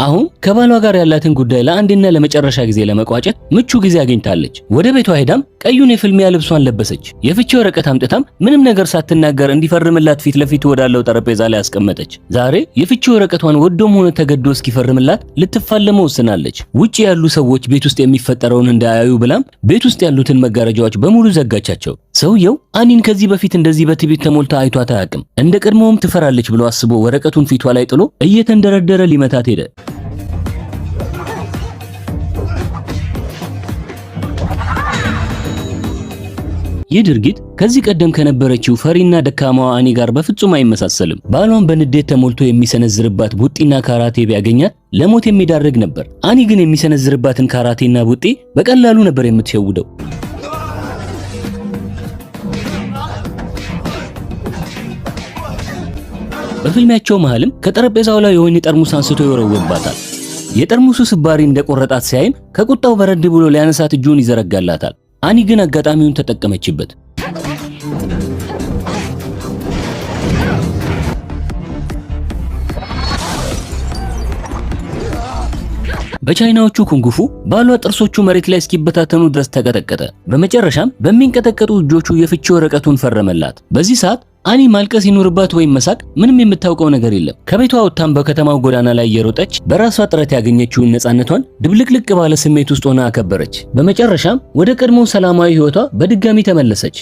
አሁን ከባሏ ጋር ያላትን ጉዳይ ለአንድና ለመጨረሻ ጊዜ ለመቋጨት ምቹ ጊዜ አግኝታለች። ወደ ቤቷ ሄዳም ቀዩን የፍልሚያ ልብሷን ለበሰች። የፍቺ ወረቀት አምጥታም ምንም ነገር ሳትናገር እንዲፈርምላት ፊት ለፊት ወዳለው ጠረጴዛ ላይ አስቀመጠች። ዛሬ የፍቺ ወረቀቷን ወዶም ሆነ ተገዶ እስኪፈርምላት ልትፋለመው ወስናለች። ውጪ ያሉ ሰዎች ቤት ውስጥ የሚፈጠረውን እንዳያዩ ብላም ቤት ውስጥ ያሉትን መጋረጃዎች በሙሉ ዘጋቻቸው። ሰውየው አኒን ከዚህ በፊት እንደዚህ በትዕቢት ተሞልታ አይቷት አያውቅም። እንደ ቀድሞውም ትፈራለች ብሎ አስቦ ወረቀቱን ፊቷ ላይ ጥሎ እየተንደረደረ ሊመታት ሄደ። ይህ ድርጊት ከዚህ ቀደም ከነበረችው ፈሪና ደካማዋ አኒ ጋር በፍጹም አይመሳሰልም። ባሏን በንዴት ተሞልቶ የሚሰነዝርባት ቡጢና ካራቴ ቢያገኛት ለሞት የሚዳርግ ነበር። አኒ ግን የሚሰነዝርባትን ካራቴና ቡጢ በቀላሉ ነበር የምትሸውደው። በፍልሚያቸው መሃልም ከጠረጴዛው ላይ የወይን ጠርሙስ አንስቶ ይወረውርባታል። የጠርሙሱ ስባሪ እንደቆረጣት ሲያይም ከቁጣው በረድ ብሎ ሊያነሳት እጁን ይዘረጋላታል። አኒ ግን አጋጣሚውን ተጠቀመችበት። በቻይናዎቹ ኩንግፉ ባሏ ጥርሶቹ መሬት ላይ እስኪበታተኑ ድረስ ተቀጠቀጠ። በመጨረሻም በሚንቀጠቀጡ እጆቹ የፍቺ ወረቀቱን ፈረመላት። በዚህ ሰዓት አኒ ማልቀስ ይኑርባት ወይም መሳቅ ምንም የምታውቀው ነገር የለም። ከቤቷ ወጥታም በከተማው ጎዳና ላይ እየሮጠች በራሷ ጥረት ያገኘችውን ነፃነቷን ድብልቅልቅ ባለ ስሜት ውስጥ ሆና አከበረች። በመጨረሻም ወደ ቀድሞ ሰላማዊ ሕይወቷ በድጋሚ ተመለሰች።